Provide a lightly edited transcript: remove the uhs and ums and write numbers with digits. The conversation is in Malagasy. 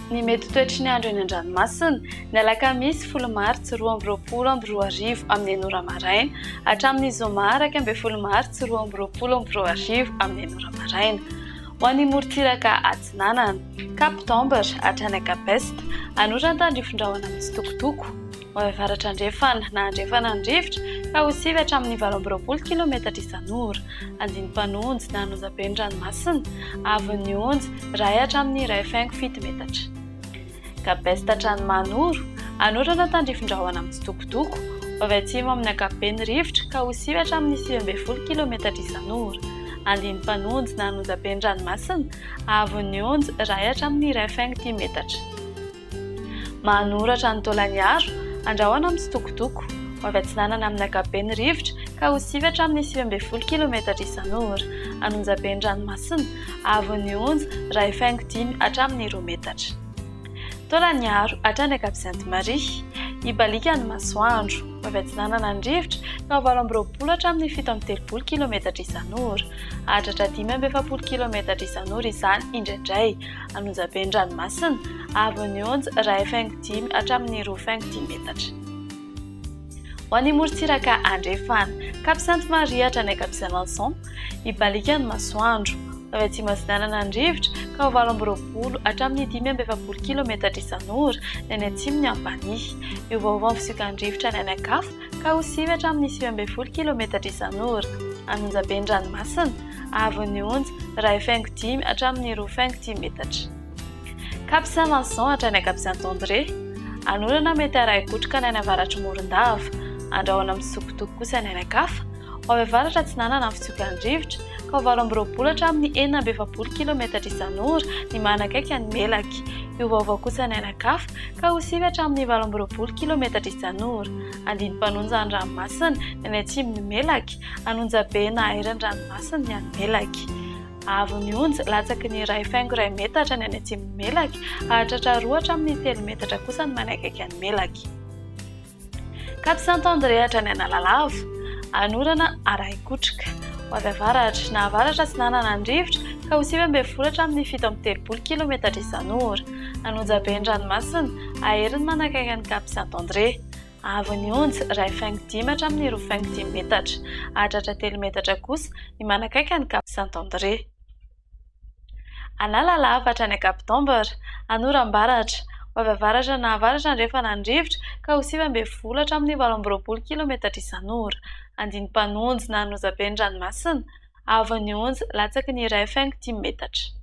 Ny mety toetry ny andro eny an-dranomasina, ny alakamisy folo martsa 2022 amin'ny enina ora maraina hatramin'ny zoma 11 martsa 2022 amin'ny enina ora maraina. Ho an'ny morontsiraka atsinanana, Cap d'Ambre hatrany Cap Est, Anorana tandrifin-drahona mitsitokotoko. Ho avy avaratra andrefana na andrefana ny rivotra ka ho sivy hatramin'ny 28 kilometatra isan'ora. Andinimpanonjy na Anonjabe ny ranomasina, avon'ny onja, iray hatramin'ny 1,7 metatra. Cap Est hatrany Mahanoro, anorana tandrifin-drahona mitsitokotoko. Ho avy atsimo amin'ny ankapobeny ny rivotra ka ho sivy hatramin'ny 19 kilometatra isan'ora. Andinimpanonjy na Anonjabe ny ranomasina, avon'ny onja, iray hatramin'ny 1,5 metatra. Manoratra ny Taolaniaro, andrahona mitsitokotoko, ho avy atsinanana amin'ny ankapobe ny rivotra ka ho sivy hatramin'ny 19 kilometatra isan'ora. An'onjabe ny ranomasina, haavon'ny onja 1,5 hatramin'ny roa metatra. Taolaniaro hatrany Cap Sainte Marie. Hibaliaka ny masoandro, ho avy atsinanana ny rivotra ka ho 28 hatramin'ny 37 kilometatra isan'ora. Hahatratra 45 kilometatra isan'ora izany indraindray. An'onjabe ny ranomasina, haavon'ny onja 1,5 hatramin'ny 2,5 metatra. Ho an'ny morontsiraka andrefana, Cap Sainte Marie hatrany Cap Saint Vincent, hibaliaka ny masoandro. Ho avy atsimo atsinanana ny rivotra ka ho 28 hatramin'ny 45 kilometatra isan'ora ny any atsimon'i Ampanihy. Hiovaova ny fisiokan'ny rivotra ny any an-kafa ka ho sivy hatramin'ny 19 kilometatra isan'ora. An'onjabe ny ranomasina, haavon'ny onja, 1,5 hatramin'ny 2,5 metatra. Cap Saint Vincent hatrany Cap Saint André, anorana mety harahi-kotroka ny any avaratr'i Morondava, andrahona misokotoko kosa ny any an-kafa, ho avy avaratra atsinanana ny fitsokan'ny rivotra, ka ho 28 hatramin'ny 46 kilometatra isan'ora ny manakaiky an'i Melaky. Hiovaova kosa ny any an-kafa, ka ho sivy hatramin'ny 28 kilometatra isan'ora. Andinimpanonja ny ranomasina ny any atsimon'i Melaky, Anonjabe na Airan'ny ranomasina ny any Melaky. Haavon'ny onja latsaky ny 1,1 metatra ny any atsimon'i Melaky, hahatratra roa hatramin'ny telo metatra kosa ny manakaiky an'i Melaky. Cap Saint André hatrany Analalava, Anorana Arahikotroka. Ho avy avaratra na avaratra atsinanana ny rivotra ka ho 19 hatramin'ny 37 kilometatra isan'ora. Anonjabe ny ranomasina, aheriny manakaiky an'i Cap Saint André. Haavon'ny onja, 1,5 hatramin'ny 2,5 metatra. Hahatratra telo metatra kosa ny manakaiky an'i Cap Saint André. Analalava hatrany Cap d'Ambre, Anorambaratra. Ho avy avaratra na avaratra andrefana ny rivotra ka ho 19 hatramin'ny 28 kilometatra isan'ora. Andinimpanonjy na Anozabe ny ranomasina, haavon'ny onja latsaky ny 1,5 metatra.